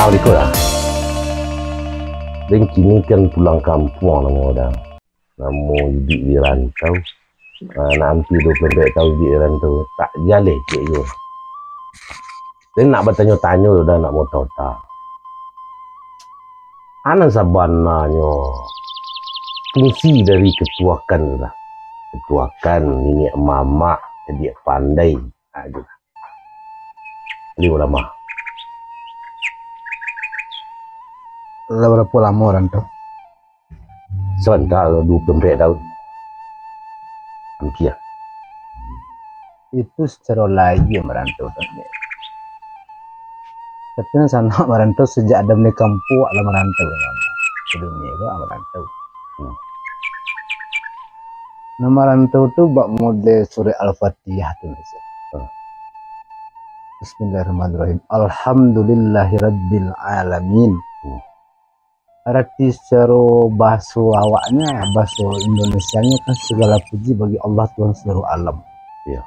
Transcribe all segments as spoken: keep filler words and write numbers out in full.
Assalamualaikum lah. Den kini kan pulang kampuang namo dah. Namo iduik di rantau. Ah, nak ampia duo puluah ampek taun iduik di rantau. Tak jaleh cek juo. Den nak batanyo-tanyo dah nak mota-ota. Anan sabananyo fungsi dari katuakan tu lah. Katuakan, niniak mamak, cadiak pandai. Ha, itu lah. Alim ulama. Lah barapo lamo rantau? Sabanta, duo puluah ampek taun. Ampia. Itu sacaro lahia marantau tu. Tapi nan sanak marantau sajak Adam di kampuang lah marantau. Ka dunia ko lah marantau. Hmm. Nah, marantau tu bak model surah Al-Fatihah tu, Mas. Hmm. Bismillahirrahmanirrahim. Alhamdulillahirabbil alamin. Hmm. Arati sacaro bahaso awaknyo, bahaso Indonesianyo kan, segala puji bagi Allah, Tuhan seluruh alam. Iyo.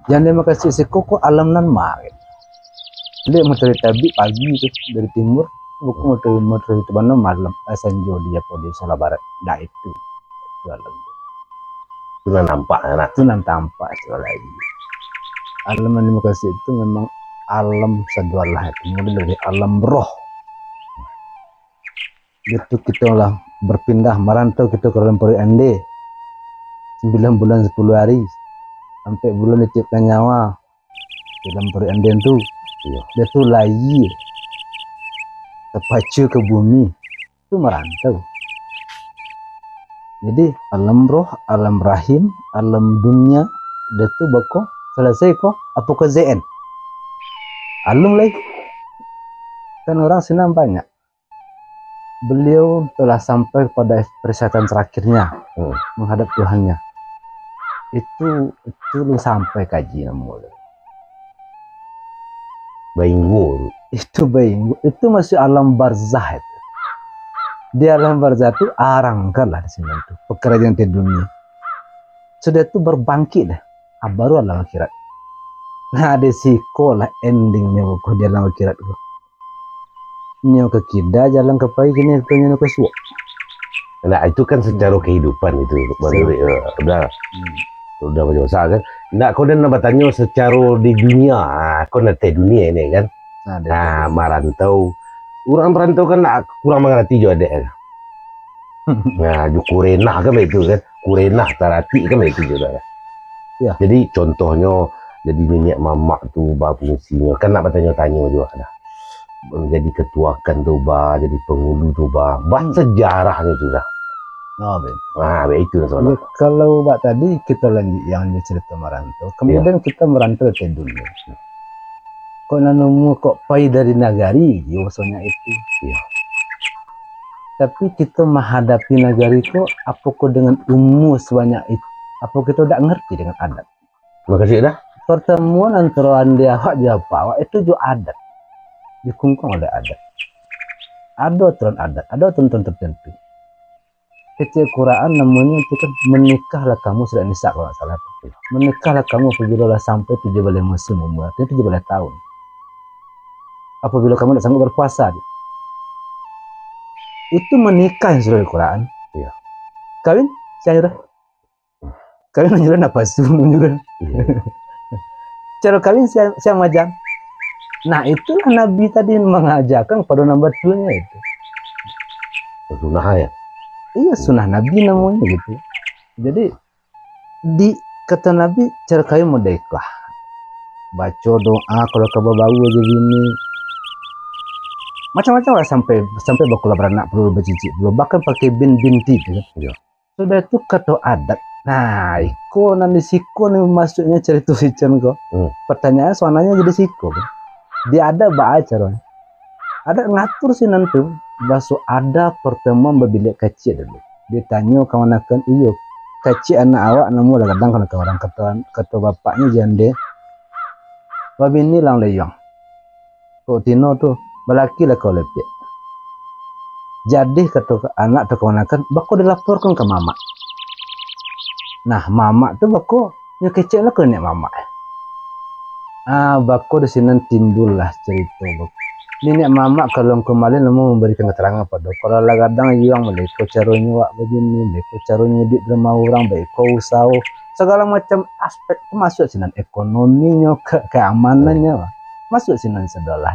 Jan den makasek siko ko alam nan ma, gitu. Dek matoari tabik pagi tu dari timur, bukan matoari, matoari tu bana malam, eh, sanjo di apo, di Salah Barat. Nah, itu. Itu alam. Tu nan nampak, nak. Tu nan tampak, sekali lagi. Alam nan dimakasek itu memang alam sadualah itu, mulai dari alam roh. Itu kito lah berpindah, marantau kito ka dalam paruik ande. Sambilan bulan sapuluah hari. Sampai bulan ditiupkan nyawa. Dalam paruik ande tu. Iyo. Dia tu lahia. Tapaca ka bumi. Tu marantau. Jadi, alam roh, alam rahim, alam dunia, dia tu bako, salasai ko, apo ko Z N. Alun lai. Kan urang sinan banyak. Beliau telah sampai pada perisakatan terakhirnya, hmm, menghadap Tuhannya. Itu, itu lu sampai kaji namo lu. Bainggo tu. Itu bainggo. Itu masih alam barzah itu. Di alam barzah tu, arangkan lah di sini tu. Pekerjaan di dunia. Sudah tu berbangkit dah. Ah, baru alam akhirat. Nah, di siko lah endingnyo buku di alam akhirat tu. Nyo ka kida jalan ka pai, kini ruponyo nyo ka suok. Nah, itu kan secara kehidupan itu, menurut, eh, udah, hmm, udah badosa kan. Ndak, kau dah nak batanyo secara di dunia, ah, kau nak teh dunia ini kan. Nah, marantau. Urang marantau kan nak kurang mangarati jo adat kan. Nah, jo kurenah kan baitu kan. Kurenah taratik kan baitu jo adat kan. Ya. Jadi contohnyo, jadi niniak mamak tu bafungsinyo kan nak batanyo-tanyo juo dah. Jadi ketuakan tu ba, jadi pangulu tu ba, ba, hmm, sejarahnyo tu dah. Oh, betul. Ah, baitu lah soalnyo. Kalau bak tadi kita lanjut yang di cerita merantau. Kemudian kita merantau ke dunia. Kok nan umua kok pai dari nagari, yo, maksudnya itu. Iya. Tapi kita menghadapi nagari ko, apo ko dengan umua sebanyak itu? Apo kita dak ngerti dengan adat? Makasih dah. Pertemuan antara ande awak jo bapak awak itu jo adat. Dikungkung oleh adat. Ado aturan adat, ado aturan tertentu. Kecek Quran namonyo itu kan, "Menikahlah kamu," surat Nisa kalau nggak salah. "Menikahlah kamu apabila lah sampai tujuh belas musim umur," artinya tujuh belas tahun. "Apabila kamu tidak sanggup berpuasa," itu menikah yang sudah di Quran. Iya. Kawin, siang sudah. Kawin manjual napasu, manjual. Iya. Cara kawin sia, sia majan. Nah, itulah Nabi tadi mengajarkan kepada nambah tuanya itu. Sunnah ya? Iya, sunnah Nabi namanya gitu. Jadi, di kata Nabi, cara kawin model itulah. Baco doa kalau ka babawa aja bini. Macam-macam lah sampai, sampai bakulah beranak perlu, bercicit perlu. Bahkan pakai bin binti tu kan. Iya. Sudah tu kato adat. Nah, iko nan di siko ni masuknyo carito si Chan ko. Hmm. Pertanyaan soalnyo jadi siko kan. Di adat baa caronyo. Adat ngatur sinan tu, baso ada pertemuan babilik kacik dulu. Ditanyo kamanakan, "Iyo, kacik anak awak namo lah gadang," kato urang, kato, kato bapaknyo jande. Babini lah leyong. Kok tino tu, balaki lah kau lepiak. Jadi kato anak tu kamanakan, bako dilaporkan ka mamak. Nah, mamak tu bako, nyo kecek lah ka niniak mamak. Ah, bako di sinan timbullah carito bako. Niniak mamak kalau kumalin namo mambarikan katarangan pado, kalau lah gadang yuang, beko caronyo awak bagini, beko caronyo iduik di rumah urang, beko usaho, sagalo macam aspek tu masuak sinan, ekonominyo, ke-, keamanannyo, masuak sinan sadolah.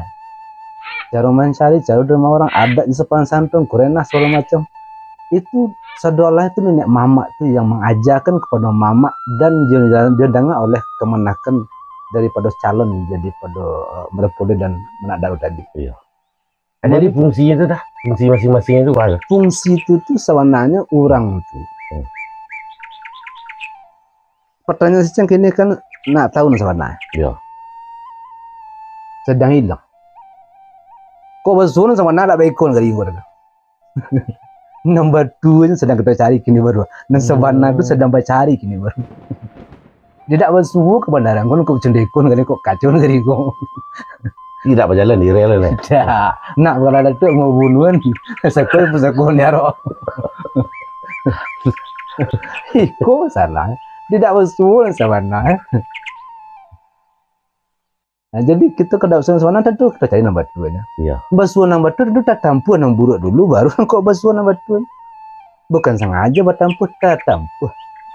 Caro mancari, caro di rumah urang, adat jo sopan santun, kurenah, sagalo macam. Itu sadolah itu niniak mamak tu yang mangajakan kepada mamak dan dia, dia dengar oleh kamanakan daripada calon jadi pada, eh, berpulih dan menak daun tadi. Iya. Jadi fungsinya tu dah, fungsi masing-masing tu apa? Fungsi tu, tu sabananyo urang tu. Hmm. Pertanyaan sicang kini kan nak tahu nan sabana. Iya. Sadang hilang. Kok basuo nan sabana dak baikon kali ko dah. Nan batua nyo sadang kito cari kini baru. Nan sabana tu sadang bacari kini baru. Dia dak basuo kabanaran kon, kok cendekon kali, kok kacau kali ko. Tidak bajalan di rel lah. Dak. Nak bakalah tu mau bunuhan. Sakoi pusako ni aro. Iko salah. Dia dak basuo nan sabana. Nah, jadi kito kada usah sabana, tantu kito cari nan batua nyo. Iya. Basuo nan batua tu tatampuah nan buruak dulu, baru kok basuo nan batua. Bukan sangajo batampuah, tatampuah.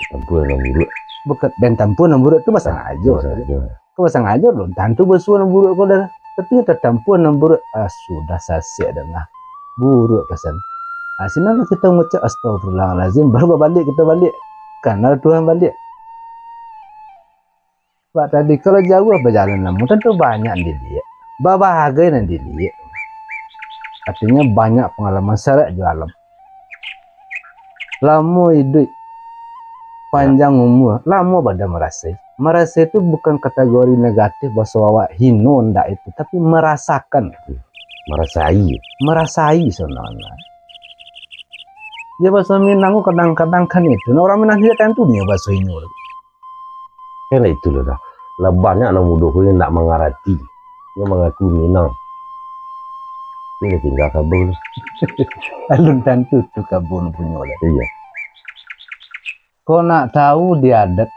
Tampuah nan buruak. Bukan, dan tampuah nan buruak tu basangajo. Basangajo. Kok basangajo, alun tantu basuo nan buruak ko dah. Tapi tatampuah nan buruak, ah, sudah sasek dah lah. Buruak pasan. Ah, sinan lah kito ngucap, "Astagfirullahalazim," baru babaliak kito baliak. Kanal Tuhan baliak. Bak tadi, kalau jauah bajalan lamo, tantu banyak nan diliek. Babahagai nan diliek. Artinyo, banyak pangalaman syarat jo alam. Lamo iduik, panjang umua, lamo badan marasai. Marasai tu bukan kategori negatif, baso awak hino, ndak itu, tapi marasakan. Marasai. Marasai sabananyo. Yo, baso Minang tu kadang-kadang kan itu. Nah, urang Minang sandiri tantu nyo baso inyo. Kan itu lah dah. Lah banyak anak mudo ko yang ndak mangarati. Nyo mangaku Minang. Ini tinggal kabun. Alun tantu tu kabun punyo lah. Iya. Kok nak tahu di adat,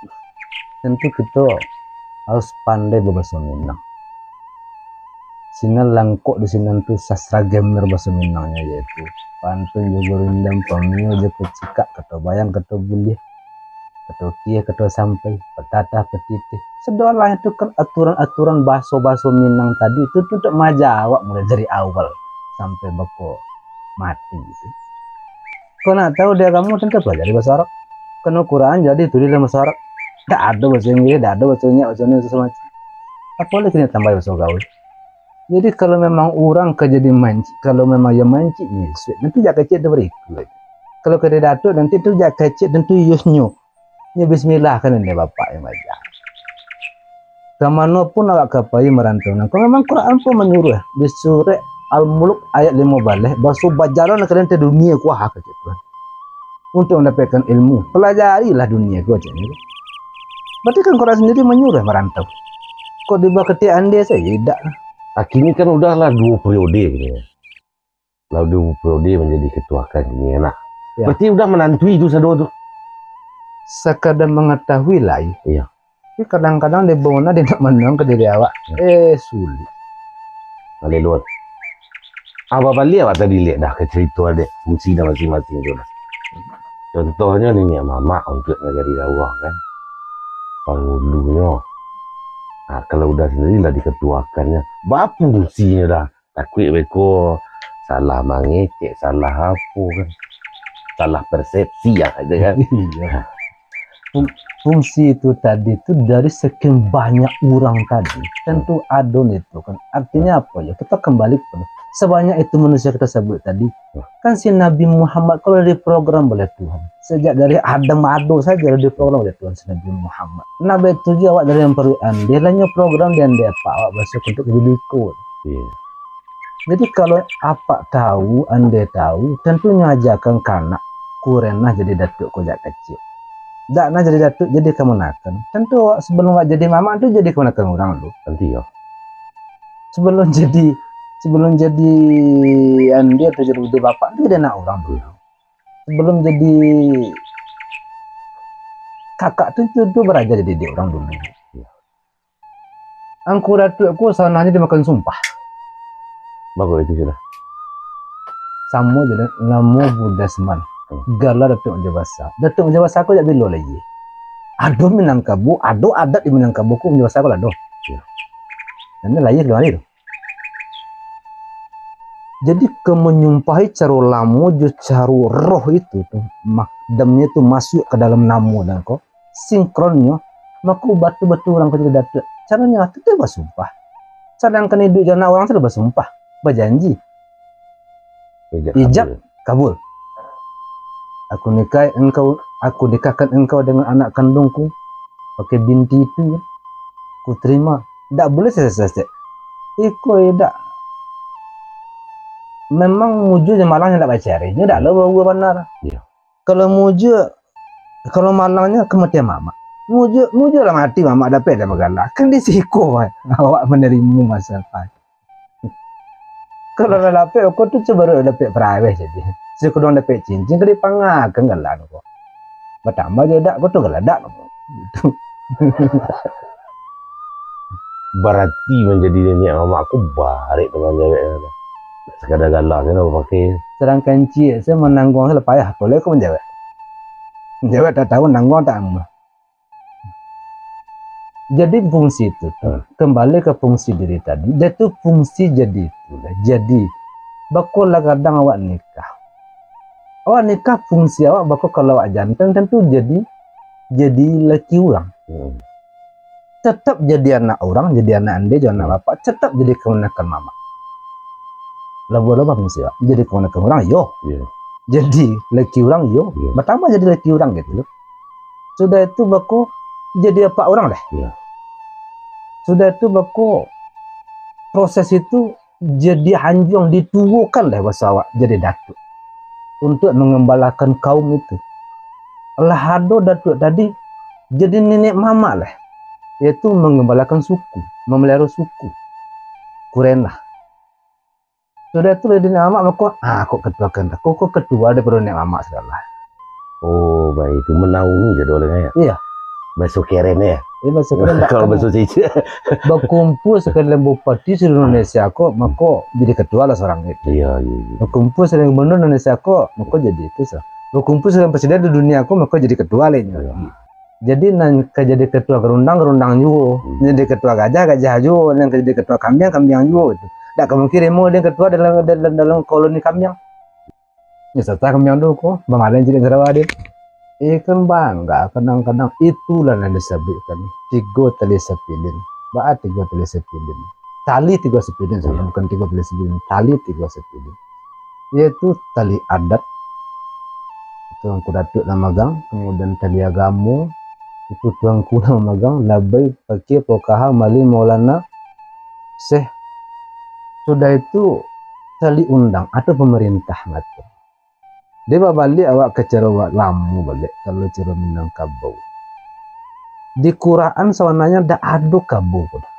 tentu kito harus pandai babaso Minang. Sinan langkok di sinan tu sastra gemer baso Minangnyo, yaitu pantun jo gurindam, pamio jo kecikak, kato bayang, kato buliah, kato kieh, kato sampai, patatah, patitih. Sadolah itu kan aturan-aturan baso-baso Minang tadi tu, tu untuak maajak awak mulai dari awal sampai bako mati gitu. Kok nak tahu di agamo, tentu pelajari baso Arab. Kano Quran jadi tulis dalam baso Arab. Dak ado baso Inggris, dak ado baso Inyak, baso Indonesia, baso macam. Apo lagi nak tambahi baso gaul. Jadi, kalau memang urang ka jadi mancik, kalau memang iyo mancik, misuak, nanti jak kecek tu barikuik. Kalau ka jadi datuak, nanti tu jak kecek, tentu iyo nyo. Nyo bismillah kan, ini bapak yang baca. Ka mano pun awak ka pai marantau nan, kalau memang Quran pun manyuruah, di surek Al-Muluk ayat limo baleh, baso bajalan ka rantau dunia ko, ha, kecek tu. Untuk mendapatkan ilmu, pelajarilah dunia ko, cek ni. Berarti kan Quran sendiri manyuruah marantau. Kok dibaketi ande saja, idak. Kini kan udahlah duo periode kini. Lah duo periode manjadi ketua kan kini, nah. Ya. Berarti udah manantui tu sado tu. Sakadar mangatahui lai. Iya. Tapi kadang-kadang dia bauna dia nak manuang ka diri awak. Ya. Eh, sulik. Baliak dulu. Ah, babaliak awak tadi liek dah ka carito dek fungsi dah masing-masing tu dah. Contohnyo niniak mamak untuak nagari awak kan. Pangulunyo. Nah, kalau udah sendiri lah diketuakannyo. Baa fungsinyo dah? Takuik beko salah mangecek, salah apo kan. Salah persepsi lah, gitu kan. Iya. Fung-, fungsi itu tadi tu dari sekian banyak urang tadi, tentu ado itu kan. Artinya apo yo? Kita kembali kepada sebanyak itu manusia kita sebut tadi. Kan si Nabi Muhammad ko lah diprogram oleh Tuhan. Sejak dari Adam ado saja lah diprogram oleh Tuhan si Nabi Muhammad. Nah, baitu juo awak dari nan paruik ande, lah nyo program di ande apak awak basuo untuak jadi biko. Iya. Jadi, kalau apak tahu, ande tahu, tantu nyo ajakan ka anak, kurenah jadi datuak ko jak kecek. Dak nah jadi datuak, jadi kamanakan. Tantu awak sabalum awak jadi mamak tu jadi kamanakan urang tu. Tantu yo. Sabalum jadi, sabalum jadi ande atau jadi bapak tu jadi anak urang dulu. Sabalum jadi kakak tu, tu, tu baraja jadi didik urang dulu. Iya. Angku Datuak ko sabananyo dimakan sumpah. Bagus itu sudah. Samo jo namo Budasman. Hmm. Gala Datuak Majabasa. Datuak Majabasa ko jak bilo lai? Ado Minangkabau, ado adat di Minangkabau ko Majabasa ko lah ado. Ya. Dan lahia dari tu. Jadi, ka manyumpahi caro lamo jo caro roh itu tu, ma-, damnyo tu masuak ka dalam namo dan ko, sinkronnyo, mako batua-batua urang ko jadi Datuak. Caronyo tu, tu basumpah. Sadangkan iduik jo anak urang tu basumpah, bajanji. Ijab, ijab kabul. Kabul. Aku nikah engkau, aku nikahkan engkau dengan anak kandungku pakai binti itu, ya. Ku terima. Dak boleh sesek-sesek. Iko idak. Memang mujua jo malang nyo dak bacari. Nyo dak lo baua bana. Iya. Kalau mujua, kalau malangnyo kematian mamak. Mujua, mujua lah mati mamak, dapek dah bagala. Kan di siko, awak manarimo masalah. Kalau lah dapek, ko tu cubo dapek paraweh jadi. Siko dong dapek cincin, ka dipangakan gala ko. Batambah jo dak, ko tu gala dak. Gitu. Barati manjadi niniak mamak ko barek tu manjawek tu. Sakadar gala se lah bapakai. Sadangkan ciek se manangguang se lah payah, apo lai ko manjawek. Manjawek tak tahu, nangguang tak amuah. Jadi fungsi tu, tu, hmm, kambali ka fungsi diri tadi, dah tu fungsi jadi tu lah. Jadi, bako lah kadang awak nikah. Awak nikah, fungsi awak bako kalau awak jantan, tantu jadi, jadi laki urang. Hmm. Tetap jadi anak urang, jadi anak ande, jadi anak, hmm, bapak, tetap jadi kamanakan mamak. Labuah-labuah fungsi awak. Jadi kamanakan urang, yo. Iya. Jadi laki urang, yo. Iya. Batambah jadi laki urang gitu loh. Sudah itu bako jadi apak urang lah. Iya. Sudah itu bako proses itu jadi hanjuang dituokan lah baso awak jadi datuak. Untuk mangambalakan kaum itu. Lah ado datuak tadi jadi niniak mamak lah. Yaitu mangambalakan suku, mamaliharo suku. Kuren lah. Sudah tu, lah di amak mako, ah, kok ketua kan, kok, kok ketua daripado niniak mamak sagalo. Oh, baik. Itu menaungi je dulu, ya? Iya. Baso keren, ya? Iya, baso keren, kalau baso cicak. Bakumpul sakalian bupati se-Indonesia ko, mako jadi ketua lah seorang itu. Iya, iya, iya. Bakumpul sakalian gubernur Indonesia ko, mako jadi itu se-, bakumpul sakalian presiden di dunia ko, mako jadi ketua lah inyo. Iya. Jadi, nan ka jadi ketua gerundang, gerundang juo. Hmm. Nan jadi ketua gajah, gajah juo. Nan ka jadi ketua kambiang, kambiang juo gitu. Dak ka mungkin rimo dek ketua dalam, dalam, dalam koloni kambiang. Nyo sasah kambiang tu ko, bamaleng cilik sarawa dek. Eh, kan bangga, kadang-kadang itulah nan disabuikkan tigo tali sapilin. Baa tigo tali sapilin? Tali tigo sapilin, salah, bukan tigo tali sapilin, tali tigo sapilin. Yaitu tali adat, itu Angku Datuak nan magang, kemudian tali agamo, itu tuanku nan magang, labai, pakia, pokaha, mali, maulana, syekh. Sudah itu, tali undang atau pemerintah ngatur. Dia babaliak awak ka caro awak lamo baliak, kalau caro Minangkabau. Di Quran sabananyo dak ado kabau ko doh.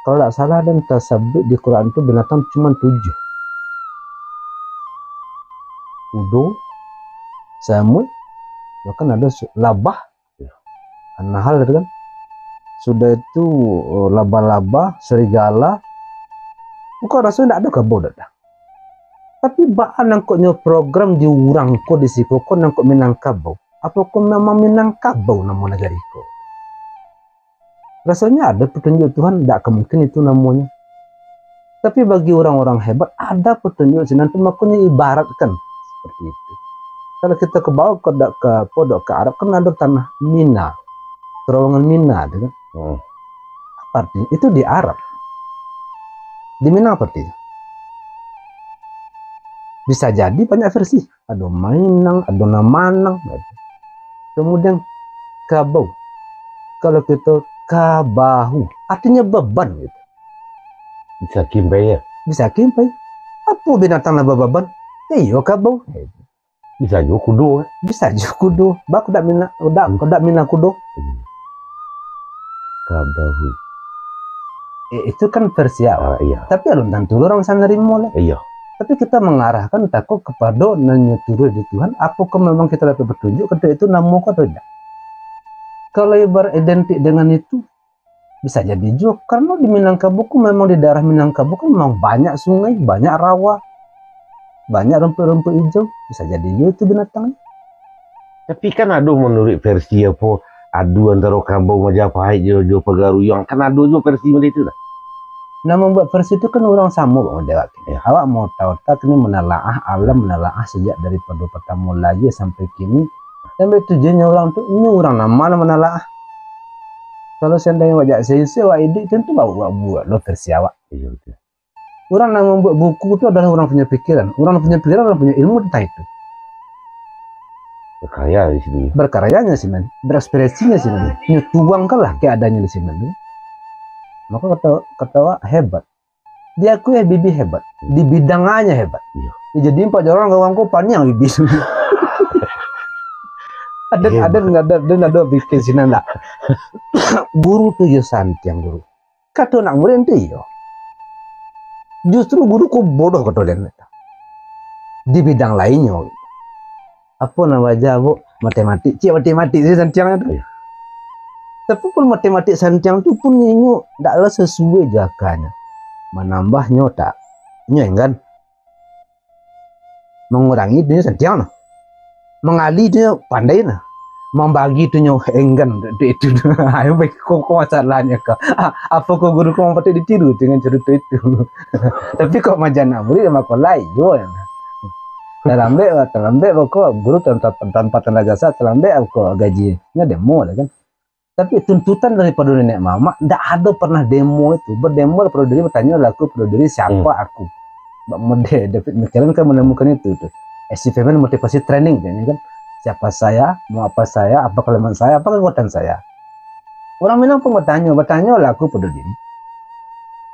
Kalau dak salah, den tasabuik di Quran tu binatang cuma tujuah. Kudo, samuik, bahkan ado su-, labah, ya, nahal tu kan. Sudah itu, eh, laba-laba, serigala. Bukan, rasonyo dak ado kabau dak dah. Tapi baa nangkoknyo program di urang ko di siko ko nangkok Minangkabau? Apokoh memang Minangkabau namo nagari ko? Rasonyo ado petunjuk Tuhan, dak ka mungkin itu namonyo. Tapi bagi urang-urang hebat, ada petunjuk sinan tu, makonyo ibaratkan seperti itu. Kalau kito ka bawah, ka, ka, podok ka Arab, kan ado tanah Mina, terowongan Mina tu kan. Hmm. Apa artinya? Itu di Arab. Di Minang apa artinya? Bisa jadi banyak versi. Ado Mainang, ado Namanang. Kemudian kabau. Kalau kito kabahu, artinya beban gitu. Bisa kimpai ya? Bisa kimpai. Apo binatang nan bababan? Iyo, kabau. Bisa juo kudo, kan? Bisa juo kudo. Ba, kok dak Minang, dak, kok dak Minang kudo. Hmm. Kabahu. Eh, itu kan versi awak. Ah, iya. Tapi alun tantu urang bisa narimo lah. Iya. Tapi kita mengarahkan tako kepada nan nyo turuik di Tuhan, apakah memang kita dapat petunjuk ketika itu namo ko atau tidak. Kalau ibarat identik dengan itu, Bisa jadi juo, karena di Minangkabau ko memang, di daerah Minangkabau ko memang banyak sungai, banyak rawa, banyak rumput-rumput hijau. Bisa jadi juo itu binatang. Tapi kan ado manuruik versi apo, adu antaro Kabau Majapahit jo, jo Pagaruyuang. Kan ado juo versi model itu lah. Nah, mambuek versi tu kan urang samo, Bang, model awak. Ya. Awak maota-ota kini manalaah alam, manalaah sajak daripado patamo lahia sampai kini. Sampai tujuannyo urang tu, inyo urang nan ma nan manalaah. Kalau seandainya awak jak sensei, awak iduik, tentu awak buek lo versi awak. Iya, betul. Urang nan mambuek buku tu adalah urang punyo pikiran. Urang punyo pikiran, urang punyo ilmu tantang itu. Berkarya di sini. Berkaryanya sinan, berekspresinya sinan. Nyo tuangkanlah keadaannya di sinan tu. Maka kata, kata awak hebat. Diakui Habibie hebat. Di bidang a nyo hebat. Iya. Ya, jadi empat orang kawan ko paniang Habibie. Ada, Hebat. ada, ada, ada, ada bikin sinan lah. Guru tu yo santiang guru. Kato anak murid tu iyo. Justru guru ko bodoh kato den. Di bidang lainnyo. Apo nan baaja, Bu? Matematik. Ciek matematik sajo santiangnyo tu. Iya. Tapi pun matematik santiang tu pun inyo ndak lah sasuai jo akanyo. Manambahnyo tak, inyo enggan. Mangurangi tu nyo santiang nah. Mangali tu nyo pandai nah. Mambagi tu nyo enggan duit tu. Ayo baik ko, ko masalahnyo ko. Ah, apo ko guru ko mapatut ditiru dengan carito itu? Tapi kok maja anak murid mako lai juo. Talambek, talambek bako guru tanpa, tanpa tanda jasa, talambek bako gajinyo demo lah kan. Tapi tuntutan daripado nenek mamak, ndak ado pernah demo itu. Bademo daripado diri, batanyo lah aku pado diri, siapa Hmm. aku? Bak model David McKellen kan menemukan itu tu. Achievement motivasi training kan. Siapa saya, mau apa saya, apa kelemahan saya, apa kekuatan saya. Urang Minang pun batanyo, batanyo lah aku pado diri.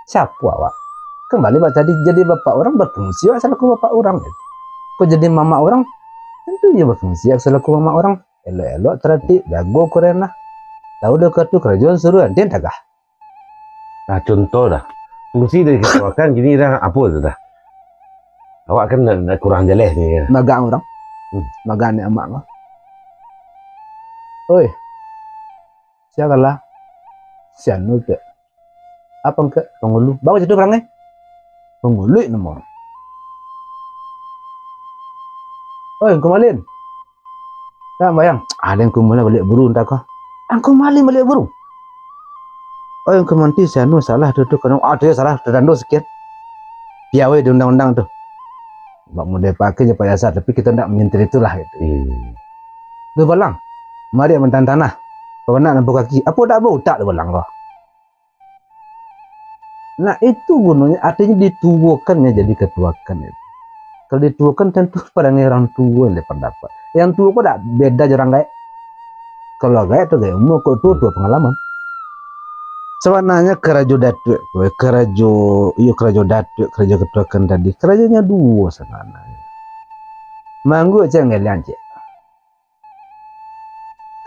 Siapa awak? Kembali bak tadi, jadi bapak urang, bafungsi awak salaku bapak urang. Kok jadi mamak urang, tentu iyo bafungsi awak salaku mamak urang. Elok-elok taratik, jago kurenah. Tahu doh ka tu karajo suruah, den tagah. Nah, contoh dah. Fungsi dari katuakan kini dah apo tu dah? Awak kan dah, dah kurang jaleh ni, ya. Magak urang. Hmm. Magak anak amak ko. Oi. Sia kalah. Si anu tu. Apo angkek? Pangulu. Baru situ perang, eh? Pangulu namo. Oi, Angku Malin. Nak bayang. Ah, den Angku Malin baliak buru entah ko. Angku Malin baliak buru. Oi, Angku Manti, si anu salah tu, tu, kano, ah, tu yo salah, tatando sakian. Piawai di undang-undang tu. Bak model pakai je Pak Yasa, tapi kito ndak manyentil itulah, gitu. Hmm. Tu balang. Mariak mantan tanah. Pabanak nampak kaki. Apo dak bautak tu balang ko? Nah, itu gunonyo, artinyo dituokan nyo jadi katuakan itu. Kalau dituokan, tentu parangai urang tuo lah pandapat. Yang tuo ko dak beda jo urang gaek. Kalau gaek tu gaek umua, kok tuo, tuo pangalaman. Sabananyo karajo datuak ko, karajo, iyo karajo datuak, karajo katuakan tadi, karajonyo duo sabananyo. Mangguak ciek, ngeliang ciek.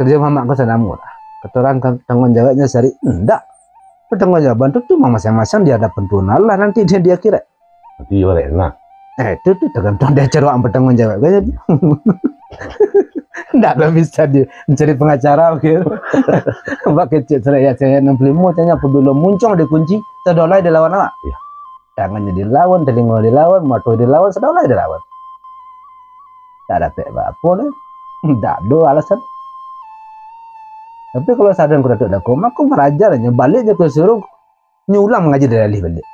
Karajo mamak ko sanamo lah. Kato urang kan tangguang jawabnyo sari, indak. Pertanggungjawaban tu cuma masing-masing di hadapan Tuhan Allah nanti di, di akhirat. Nanti ibarat nah. Eh, tu, tu tagantuang dia caro awak bertanggung jawab kan. Ndak lah bisa di, mencari pengacara, oke. Bak kecek surat Yasin ayat enam puluh lima, tanya apabila muncuang dikunci, sadolai dilawan awak. Iya. Tangannyo dilawan, talingo dilawan, mato dilawan, sadolai dilawan. Tak dapek apo-apo lah. Ndak ado alasan. Tapi kalau sadang ko Datuk Dako, mako baraja lah nyo, baliak nyo ka surau, nyo ulang mangaji dari alih baliak.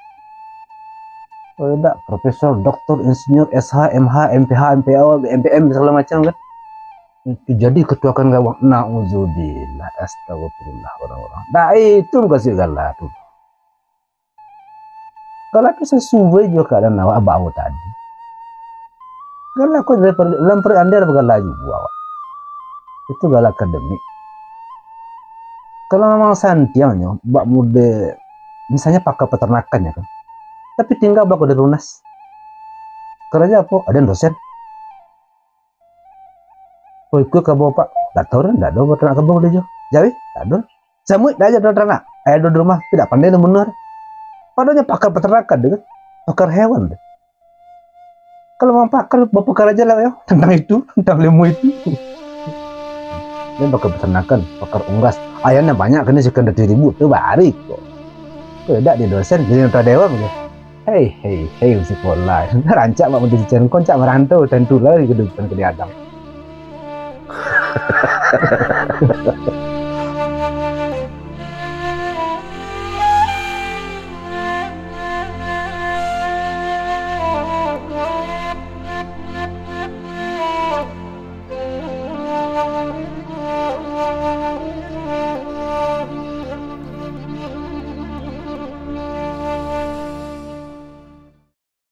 Kalau dak, profesor, doktor, insinyur, S H, M H, M P H, M P O, M P M, segala macam kan. Itu jadi ketuakan gawang. Nauzubillah, astagfirullah, orang-orang. Dak itu mukasuik gala tu. Kalau tu sasuai jo kaadaan awak bawo tadi. Gala ko dari per-, dalam paruik andai bagala juo awak. Itu gala akademik. Kalau memang santiangnyo, bak mode, misalnyo pakar peternakan ya kan. Tapi tingga bak dari lunas. Karajo apo? Ado dosen. Oh, ikut kabau, Pak. Ndak tahu dah, ndak ada peternak kabau dia jo. Jawi, ndak ada. Samuik ndak ada peternak. Ayah ada di rumah, tidak pandai dah benar. Padahalnyo pakar peternakan dia kan. Pakar hewan dia. Kalau memang pakar, bapakar aja lah ya. Tentang itu, tentang ilmu itu. Dia pakai peternakan, pakai unggas. Ayam nan banyak kena sekian ratus ribu tu barik kok. Kok dak di dosen, jadi ketua dewan je. Hei, hei, hei, sikola. Rancak mak menjadi dosen, kau rancak merantau, tentu lah kehidupan ke di Adang.